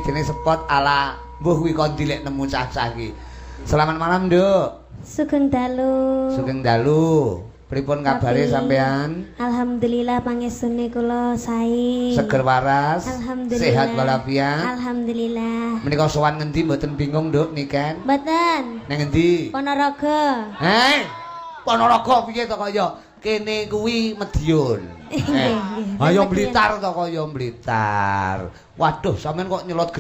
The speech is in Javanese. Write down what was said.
jenenge spot ala mbuh kuwi kon dilek nemu cah-cah iki. Selamat malam, Nduk. Sugeng dalu. Sugeng dalu. Pripun kabare Tapi, sampean? Alhamdulillah, pangestune kula sae. Seger waras. Alhamdulillah. Sehat walafiat. Alhamdulillah. Menika sowan ngendi, mboten bingung, Nduk, niken? Mboten. Nang ngendi? Ponorogo. Heh. Ponorogo piye to kaya kene kuwi Madiun. Nggih, nggih. Ayo Madiun. Blitar to kaya Blitar. Waduh, sampean kok nyelot.